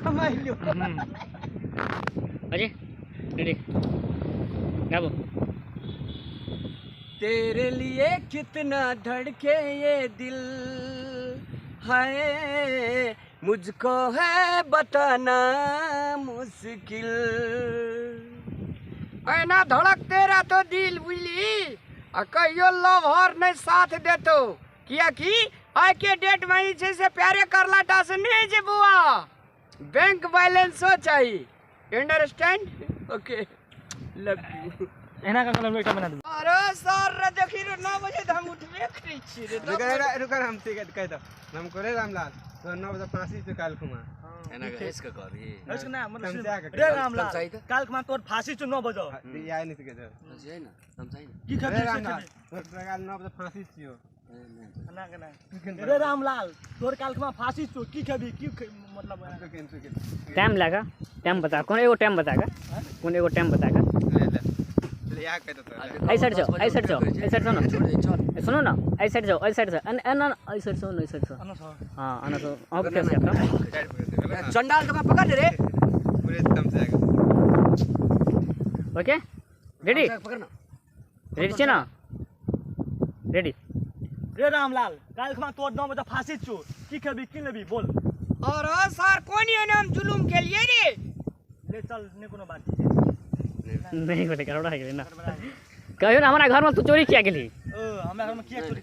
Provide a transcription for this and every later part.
कमाइलो। Ajay ready गाबो। तेरे लिए कितना धड़के ये दिल है, मुझको है बताना मुश्किल। ऐना धड़क तेरा तो दिल बुझली, आ कहियो लवहर नहीं साथ देतो, कियाकि आइ के डेट में जे छै से प्यारे करला टा से नहीं छै बुआ, बैंक बैलेंसो चाही। अंडरस्टैंड? Okay love you. एना का कलम एकटा बना दे। अरे सर रे देखी रे 9 बजे त हम उठबे करै छी रे। रुक रुक हम ठीक कह दो हम करे रामलाल तो 9 बजे फांसी पे काल खुमा एना के हंस के कहबी हंस के ना मतलब रे रामलाल काल खुमा तोर फांसी छौ 9 बजे या नहीं के दो छै ना हम छै ना की खबी तोर काल 9 बजे फांसी छियो ना के ना रे रामलाल तोर काल खुमा फांसी छौ की खबी की मतलब टाइम लगा टाइम बता कौन एगो टाइम बता का कौन एगो टाइम बता का ले आ कह दो आई साइड जाओ आई साइड जाओ आई साइड जाओ ना सुनो ना आई साइड जाओ आई साइड जाओ अन अन आई साइड जाओ आई साइड जाओ हां अन तो अब कैसे आता चंडाल तो पकड़ रे पूरे दम से आएगा। ओके रेडी पकड़ना रेडी छे ना रेडी रे रामलाल काल खमा तोर 9 बजे फांसी छौ की खेबी की लेबी बोल। और सर कोन एना हम जुलुम केलिए रे ले चल नहीं कोनो बात नहीं बोले गड़बड़ा गेलै ना कहियो ना हमरा घर में तू चोरी किया गेली। ओ हमरा घर में किया चोरी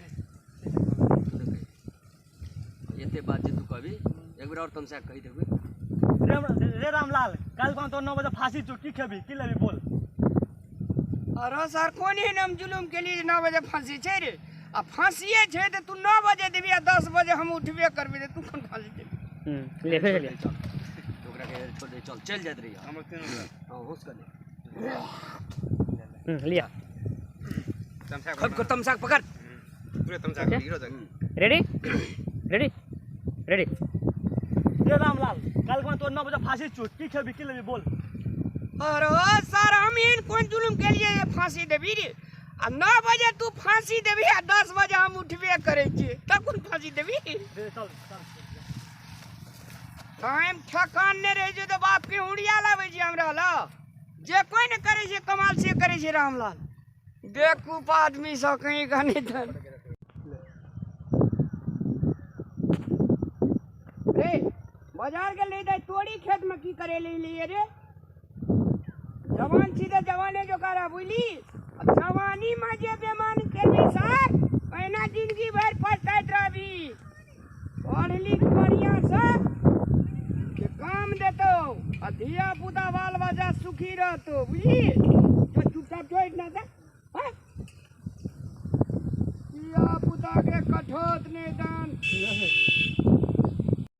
एते बात जे तू कहबी एक बेर और तमसा कहि देबे। रे रामलाल काल खमा तोर 9 बजे फांसी छौ की खेबी की लेबी बोल। अरे सर कोन एना हम जुलुम केलिए 9 बजे फांसी छै रे, आ फांसीए छै त तू 9 बजे देबी आ 10 बजे हम उठबे करबी त तू कोन फांसी देबी। ले फिर चल चल ओकरा के छोड़ दे चल चल जात रही हम तीनों। हां होश कर ले लिया खुद को तमसा पकड़ पूरे तमसा हीरो तक रेडी रेडी रेडी रे रामलाल काल को तोर 9 बजे फांसी छौ की खेबी की लेबी बोल। अरे सर हम एहन कोन जुलुम केलिए जे फांसी देबी रे, आ 9 बजे तू फांसी देबी आ 10 बजे हम उठबे करै छियै त कोन फांसी देबी। रे चल चल टाइम ठेकान नहि रहै छै तऽ बाप के उड़िया लाबै छै हमरा लग, जे कोइ नहि करै छै कमाल से करै छै रामलाल। बेवकूफ आदमी सब कहीं का नहीं था। रे बाजार के ले जाए तोड़ी खेत में की करे ले लिए रे, जवान सीधे जवाने जो करा बुझली, जवानी में जे बेमान करबी सर एना जिंदगी भर पछताइत रहबी। पढ़ लिख बढ़िया से के काम देतो आ धिया पुता बाल बच्चा सुखी रहतो बुझली। जो चुपचाप जोड़ ना दे धिया पुता के कठोत नहीं दान।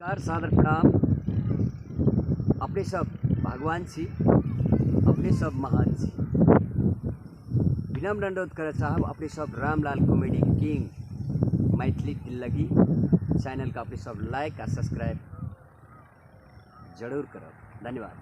नमस्कार सादर प्रणाम। अपने सब भगवान छी, अपने सब महान छी। विनम्र अनुरोध कर चाहब अपने सब रामलाल कॉमेडी किंग मैथिली दिल्लगी चैनल का अपने सब लाइक आ सब्सक्राइब जरूर करब। धन्यवाद।